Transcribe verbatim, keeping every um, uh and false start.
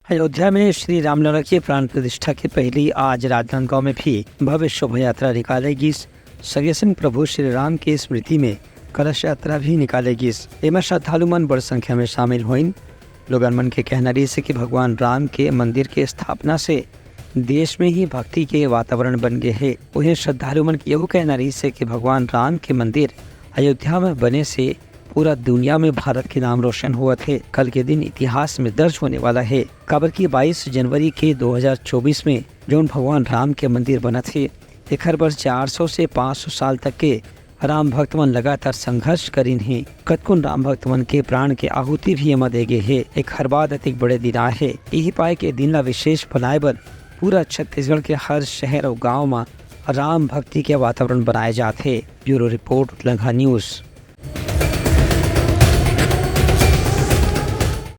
अयोध्या में श्री रामलला के प्राण प्रतिष्ठा के पहिली आज राजनांदगांव में भी भव्य शोभा यात्रा निकाले गिस। संगे संग प्रभु श्री राम के स्मृति में कलश यात्रा भी निकाले गिस। एमा श्रद्धालु मन बड़ संख्या में शामिल होइन। लोगन मन के कहना रहिस हे कि भगवान राम के मंदिर के स्थापना से देश में ही भक्ति के वातावरण बन गे हे। उहें, श्रद्धालु मन के यहू कहना रहिस हे कि भगवान राम के मंदिर अयोध्या में बने से पूरा दुनिया में भारत के नाम रोशन होवत हे। कल के दिन इतिहास में दर्ज होने वाला हे, काबर कि बाईस जनवरी के दो हज़ार चौबीस में जौन भगवान राम के मंदिर बनत हे, एखर बर चार सौ से पाँच सौ साल तक के राम भक्त मन लगातार संघर्ष करिन हे। कतकोन राम भक्त मन के प्राण के आहुति भी एमा दे गे हे। एखर बाद अतिक बड़े दिन आए हे, इही पाए के दिन ला विशेष बनाए बर पूरा छत्तीसगढ़ के हर शहर अउ गांव म राम भक्ति के वातावरण बनाए जात हे। ब्यूरो रिपोर्ट, उतलंघा न्यूज़।